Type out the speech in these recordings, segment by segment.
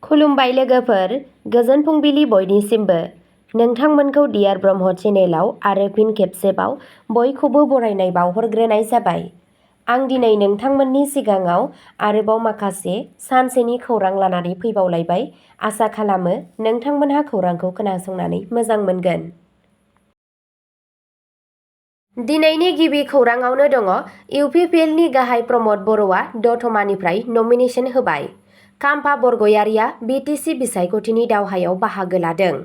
खुलुमबाय लोगोफोर, गोजोन फुंबिलि बयनिसिमबो। नोंथांमोनखौ डियार ब्रह्म चेनेलाव आरो फिन खेबसेबाव बयखौबो बरायनाय बावहरग्रोनाय जाबाय। आं दिनै नोंथांमोननि सिगाङाव आरोबाव माखासे सानसेनि खौरां लानानै फैबावलायबाय। आसा खालामो नोंथांमोनहा खौरांखौ खोनासंनानै मोजां मोनगोन। दिनैनि गिबि खौराङावनो दङ इउपिपिएलनि गाहाय प्रमद बर'आ दतमानिफ्राय नमिनेसन होबाय। खाम्फा बरग'यारिया बिटिसि बिसायख'थिनि दावहायाव बाहागो लादों।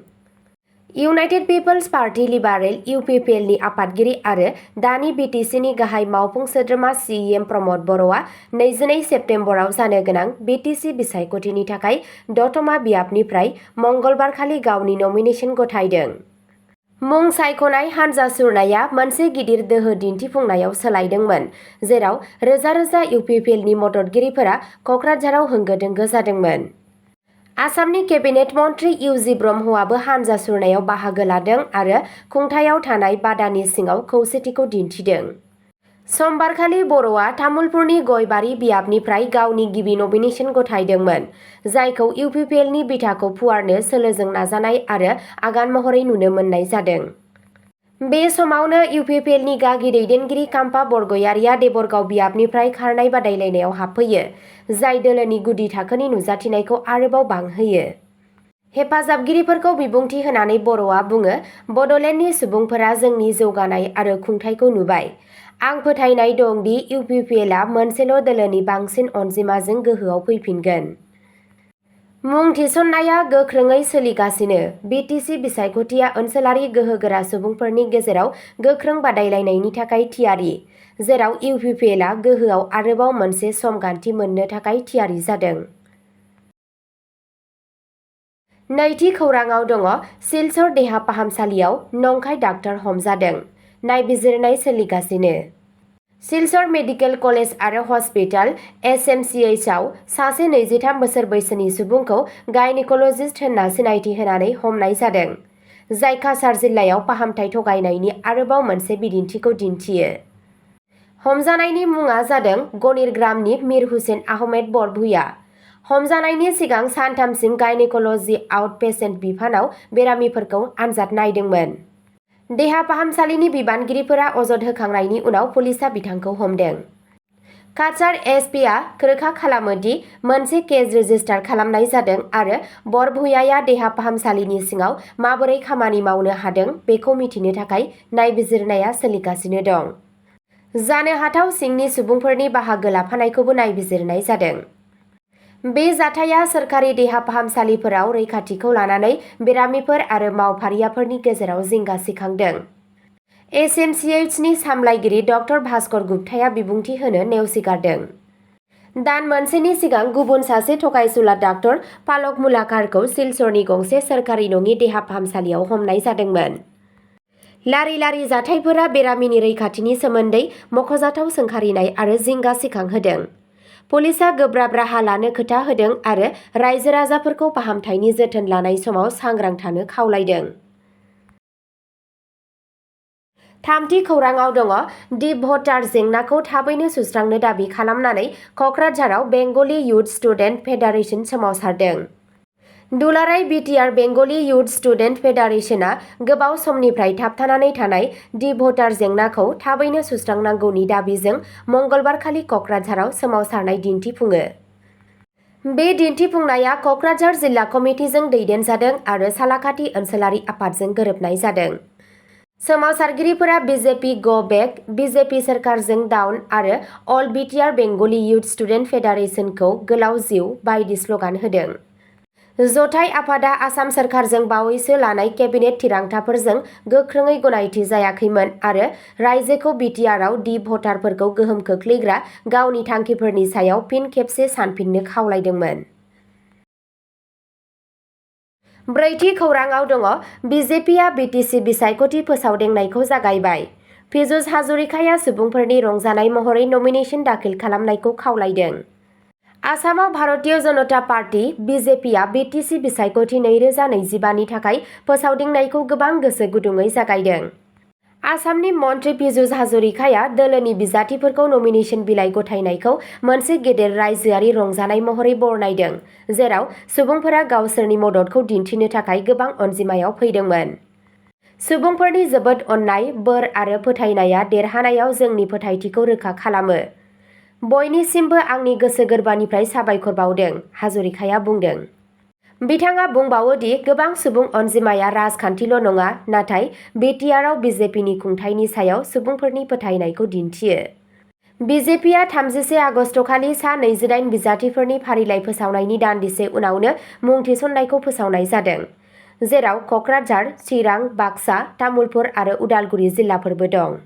इउनाइटेड पिपल्स पार्टी लिबारेल इउपिपिएलनि आफादगिरि आरो दानि बिटिसिनि गाहाय मावफुं सोद्रोमा सिएम प्रमद बर'आ 22 सेप्तेम्बराव जानो गोनां बिटिसि बिसायख'थिनि थाखाय दतमा बियाबनिफ्राय मंगलबारखालि गावनि नमिनेसन गथायदों। मुं सायख'नाय हानजा सुरनाया मोनसे गिदिर दोहो दिन्थिफुंनायाव सोलायदोंमोन, जेराव रोजा रोजा इउपिपिएलनि मददगिरिफोरा क'क्राझाराव होंगो-दोंगो जादोंमोन। आसामनि केबिनेट मन्त्रि इउजि ब्रह्मआबो हानजा सुरनायाव बाहागो लादों आरो खुंथायाव थानाय बादानि सिङाव खौसेथिखौ दिन्थिदों। समबारखालि बर'आ तामुलपुरनि गयबारि बियाबनिफ्राय गावनि गिबि नमिनेसन गथायदोंमोन, जायखौ इउपिपिएलनि बिथाखौ फुवारनो सोलोजों नाजानाय आरो आगान महरै नुनो मोननाय जादों। बे समावनो इउपिपिएलनि गागि दैदेनगिरि खाम्फा बरग'यारिया देबरगाव बियाबनिफ्राय खारनाय बादायलायनायाव हाबफैयो, जाय दोलोनि गुदि थाखोनि नुजाथिनायखौ आरोबाव बांहोयो। हेफाजाबगिरिफोरखौ बिबुंथि होनानै बर'आ बुङो, बड'लेण्डनि सुबुंफोरा जोंनि जौगानाय आरो खुंथायखौ नुबाय। आं फोथायनाय दं दि इउपिपिएलआ मोनसेल' दोलोनि बांसिन अनजिमाजों गोहोआव फैफिनगोन। मुं थिसननाया गोख्रोङै सोलिगासिनो। बिटिसि बिसायख'थिया ओनसोलारि गोहोगोरा सुबुंफोरनि गेजेराव गोख्रों बादायलायनायनि थाखाय थियारि, जेराव इउपिपिएलआ गोहोआव आरोबाव मोनसे समगान्थि मोननो थाखाय थियारि जादों। नैथि खौराङाव दङ सिलचर देहा फाहामसालियाव नंखाय डाक्टर हमजादों, नायबिजिरनाय सोलिगासिनो। सिलचर मेडिकेल कलेज आरो हस्पिटाल एसएमसीएचआव सासे 23 बोसोर बैसोनि सुबुंखौ गायनेक'लजिस्ट होनना सिनायथि होनानै हमनाय जादों, जाय काछार जिल्लायाव फाहामथाय थगायनायनि आरोबाव मोनसे बिदिन्थिखौ दिन्थियो। हमजानायनि मुङा जादों गनिरग्रामनि मिर हुसेन आहमेद बरभुइया। हमजानायनि सिगां सानथामसिम गायनेक'लजि आउट पेसेन्ट बिफानाव बेरामिफोरखौ आनजाद नायदोंमोन। देहा फाहामसालिनि बिबानगिरिफोरा अजद होखांनायनि उनाव पुलिसआ बिथांखौ हमदों। काछार एसपिआ रोखा खालामो दि मोनसे केस रेजिस्टार खालामनाय जादों आरो बरभुइयाया देहा फाहामसालिनि सिङाव माबोरै खामानि मावनो हादों बेखौ मिथिनो थाखाय नायबिजिरनाया सोलिगासिनो दं। जानो हाथाव सिंनि सुबुंफोरनि बाहागो लाफानायखौबो नायबिजिरनाय जादों। बे जाथाया सोरखारि देहा फाहामसालिफोराव रैखाथिखौ लानानै बेरामिफोर आरो मावफारियाफोरनि गेजेराव जिंगा सिखांदों। एसएमसीएचनि सामलायगिरि डक्टर भास्कर गुप्ताया बिबुंथि होनो नेवसिगारदों। दान मोनसेनि सिगां गुबुन सासे थगायसुला डाक्टर पालक मुलाकारखौ सिलचरनि गंसे सोरखारि नङि देहा फाहामसालियाव हमनाय जादोंमोन। लारि-लारि जाथायफोरा बेरामिनि रैखाथिनि सोमोन्दै मख'जाथाव सोंखारिनाय आरो जिंगा सिखांहोदों। पुलिसआ गोब्राब राहा लानो खोथा होदों आरो रायजो-राजाफोरखौ फाहामथायनि जोथोन लानाय समाव सांग्रां थानो खावलायदों। थामथि खौराङाव दङ डिप भटार जेंनाखौ थाबैनो सुस्रांनो दाबि खालामनानै क'क्राझाराव बेंगली इयुथ स्टुडेन्ट फेडारेसन सोमावसारदों। दुलाराय बिटिआर बेंगली इयुथ स्टुडेन्ट फेडारेसनआ गोबाव समनिफ्राय थाबथानानै थानाय डिप भटार जेंनाखौ थाबैनो सुस्रांनांगौनि दाबिजों मंगलबारखालि क'क्राझाराव सोमावसारनाय दिन्थिफुङो। बे दिन्थिफुंनाया क'क्राझार जिल्ला कमिटिजों दैदेनजादों आरो सालाकाथि ओनसोलारि आफादजों गोरोबनाय जादों। सोमावसारगिरिफोरा बिजेपि गो बेक, बिजेपि सोरखारजों डाउन आरो अल बिटिआर बेंगली इयुथ स्टुडेन्ट फेडारेसनखौ गोलाव जिउ बायदि स्ल'गान होदों। जथाय आफादा आसाम सोरखारजों बावैसो लानाय केबिनेट थिरांथाफोरजों गोख्रोङै गनायथि जायाखैमोन आरो रायजोखौ बिटिआरआव डिप भटारफोरखौ गोहोम खोख्लैग्रा गावनि थांखिफोरनि सायाव फिन खेबसे सानफिननो खावलायदोंमोन। ब्रैथि खौराङाव दङ बिजेपिआ बिटिसि बिसायख'थि फोसावदिंनायखौ जागायबाय। पीयूष हाजरिकाया सुबुंफोरनि रंजानाय महरै नमिनेसन दाखिल खालामनायखौ खावलायदों। आसामाव भारतीय जनता पार्टी बिजेपिआ बिटिसि बिसायख'थि 2025 नि थाखाय फोसावदिंनायखौ गोबां गोसो गुदुङै जागायदों। आसामनि मन्त्रि पीयूष हाजरिकाया दोलोनि बिजाथिफोरखौ नमिनेशन बिलाइ गथायनायखौ मोनसे गेदेर रायजोआरि रंजानाय महरै बरनायदों, जेराव सुबुंफोरा गावसोरनि मददखौ दिन्थिनो थाखाय गोबां अनजिमायाव फैदोंमोन। सुबुंफोरनि जोबोद अननाय, बोर आरो फोथायनाया देरहानायाव जोंनि फोथायथिखौ रोखा खालामो। बयनिसिमबो आंनि गोसो गोरबोनिफ्राय साबायखर बावदों, हाजरिकाया बुंदों। बिथाङा बुंबावो दि गोबां सुबुं अनजिमाया राजखान्थिल' नङा, नाथाय बिटिआरआव बिजेपिनि खुंथायनि सायाव सुबुंफोरनि फोथायनायखौ दिन्थियो। बिजेपिआ 31 आगस्तखालि सा 28 बिजाथिफोरनि फारिलाइ फोसावनायनि दान्दिसे उनावनो मुं थिसननायखौ फोसावनाय जादों, जेराव कक्राझार, चिरां, बाक्सा, तामुलपुर आरो उदालगुरि जिल्लाफोरबो दं।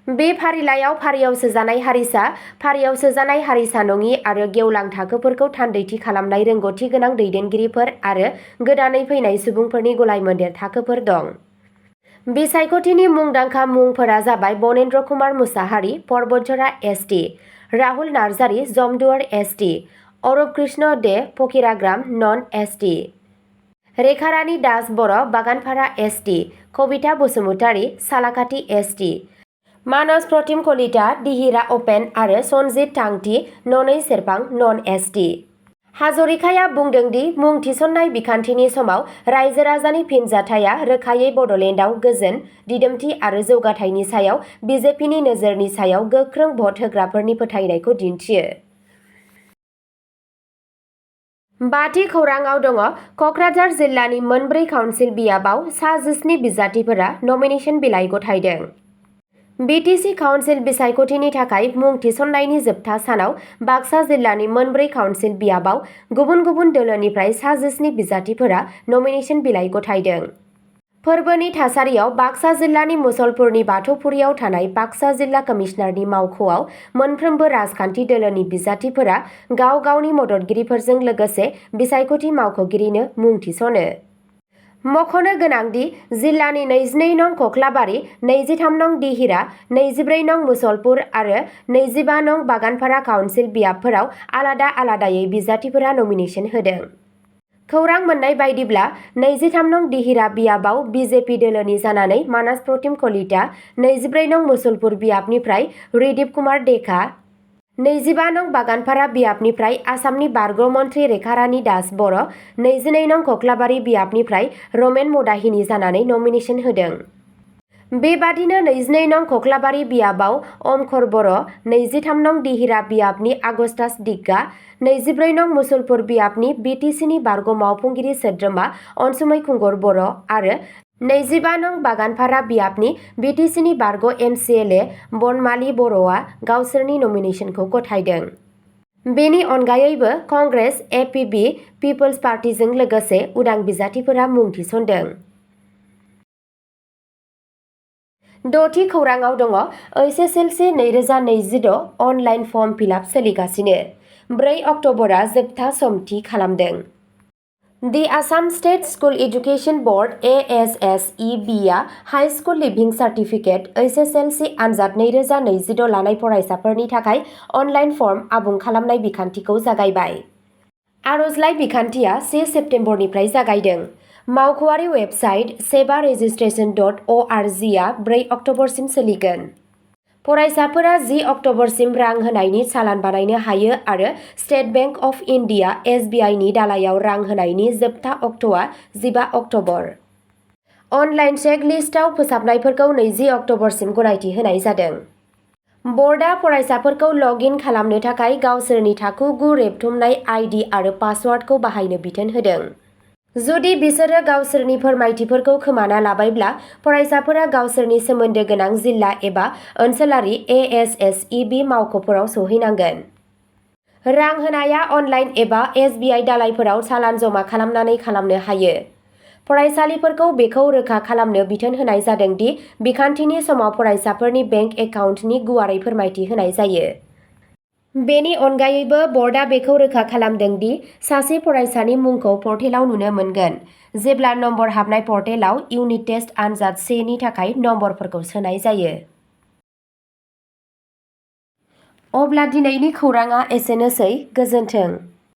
बे फारिलाइयाव फारियाव सोजानाय हारिसा, फारियाव सोजानाय हारिसा नङि आरो गेवलां थाखोफोरखौ थान्दैथि खालामनाय रोंग'थि गोनां दैदेनगिरिफोर आरो गोदानै फैनाय सुबुंफोरनि गलायमोन्देर थाखोफोर दं। बिसायख'थिनि मुंदांखा मुंफोरा जाबाय बनेन्द्र कुमार मुसाहारि, पर्बतझरा एसटि, राहुल नार्जारि, जमदुवार एसटि, अरूप कृष्ण दे, फकिराग्राम नन एसटि, रेखारानी दास बर', बागानपारा एसटि, कबिता बसुमतारि, सालाकाटि एसटि, मानस प्रतिम कलिता, दिहिरा अपेन आरो सनजित टांगति, ननै सेरफां नन एसटि। हाजरिकाया बुंदों दि मुं थिसननाय बिखान्थिनि समाव रायजो राजानि फिनजाथाया रोखायै बड'लेण्डआव गोजोन, दिदोमथि आरो जौगाथायनि सायाव बिजेपिनि नोजोरनि सायाव गोख्रों भट होग्राफोरनि फोथायनायखौ दिन्थियो। बाथि खौराङाव दङ कक्राझार जिल्लानि मोनब्रै काउन्सिल बियाबाव सा 17 बिजाथिफोरा नमिनेशन बिलाइ गथायदों। बिटिसि काउन्सिल बिसायख'थिनि थाखाय मुं थिसननायनि जोबथा सानाव बाक्सा जिल्लानि मोनब्रै काउन्सिल बियाबाव गुबुन गुबुन दोलोनिफ्राय सा 17 बिजाथिफोरा नमिनेशन बिलाइ गथायदों। फोरबोनि थासारियाव बाक्सा जिल्लानि मुसलपुरनि बाथौफुरियाव थानाय बाक्सा जिल्ला कमिशनारनि मावख'आव मोनफ्रोमबो राजखान्थि दोलोनि बिजाथिफोरा गाव गावनि मददगिरिफोरजों लोगोसे बिसायख'थि मावख'गिरिनो मुं थिसनो। मख'नो गोनांदि जिल्लानि 22 नं कक्लाबारि, 23 नं दिहिरा, 24 नं मुसलपुर आरो 25 नं बागानपारा काउन्सिल बियाबफोराव आलादा आलादायै बिजाथिफोरा नमिनेशन होदों। खौरां मोन्नाय बायदिब्ला 23 नं दिहिरा बियाबाव बिजेपि दोलोनि जानानै मानस प्रतिम कलिता, 24 नं मुसलपुर बियाबनिफ्राय रिदिप कुमार डेका, 25 नं बागानपारा बियाबनिफ्राय आसामनि बारग' मन्त्रि रेखारानी दास बर', 22 नं कक्लाबारि बियाबनिफ्राय रमेन मदाहिनी जानानै नमिनेशन होदों। बेबादिनो 22 नं कक्लाबारि बियाबाव अमखर बर', 23 नं दिहिरा बियाबनि आगस्तास दिग्गा, 24 नं मुसलपुर बियाबनि बिटिसिनि बारग' मावफुंगिरि सोद्रोमा अनसुमै खुंगुर बर' आरो 25 नं बागानपारा बियाबनि बिटिसिनि बारग' एमसिएलए बनमाली बर'आ गावसोरनि नमिनेशनखौ गथायदों। बेनि अनगायैबो कंग्रेस, एपिबि, पिपल्स पार्टीजों लोगोसे उदां बिजाथिफोरा मुं थिसनदों। द'थि खौराङाव दङ ओइचएसएलसि 2026 अनलाइन फर्म फिलआप सोलिगासिनो। 4 अक्ट'बरआ जोबथा सम थि खालामदों। The Assam state school education board (ASSEB) आ high school leaving certificate (HSLC) आनजाद 2026 लानाय फरायसाफोरनि थाखाय अनलाइन फर्म आबुं खालामनाय बिखान्थिखौ जागायबाय। आर'जलाइ बिखान्थिया 1 सेप्तेम्बरनिफ्राय जागायदों। मावख'आरि वेबसाइट seva.registration.org आ 4 अक्ट'बरसिम सोलिगोन। फरायसाफोरा 10 अक्ट'बरसिम रां होनायनि चालान बानायनो हायो आरो state bank of India (SBI) नि दालाइयाव रां होनायनि जोबथा अक्ट'आ 15 अक्ट'बर। अनलाइन चेक लिस्टआव फोसाबनायफोरखौ 20 अक्ट'बरसिम गनायथि होनाय जादों। बर्डआ फरायसाफोरखौ लग इन खालामनो थाखाय गावसोरनि थाखो 9 रेबथुमनाय आइडि आरो पासवार्डखौ बाहायनो बिथोन होदों। जुदि बिसोरो गावसोरनि फोरमायथिफोरखौ खोमाना लाबायब्ला, फरायसाफोरा गावसोरनि सोमोन्दो गोनां जिल्ला एबा ओनसोलारि ASSEB मावख'फोराव सौहैनांगोन। रां होनाया अनलाइन एबा SBI दालाइफोराव चालान जमा खालामनानै खालामनो हायो। फरायसालिफोरखौ बेखौ रोखा खालामनो बिथोन होनाय जादों दि बिखान्थिनि समाव फरायसाफोरनि बेंक एकाउन्टनि गुवारै फोरमायथि होनाय जायो। बेनि अनगायैबो बर्डआ बेखौ रोखा खालामदों दि सासे फरायसानि मुंखौ पर्टेलाव नुनो मोनगोन जेब्ला नम्बर हाबनाय पर्टेलाव इउनिट टेस्ट आनजाद 1 नि थाखाय नम्बरफोरखौ सोनाय जायो। अब्ला दिनैनि खौराङा एसेनोसै, गोजोन्थों।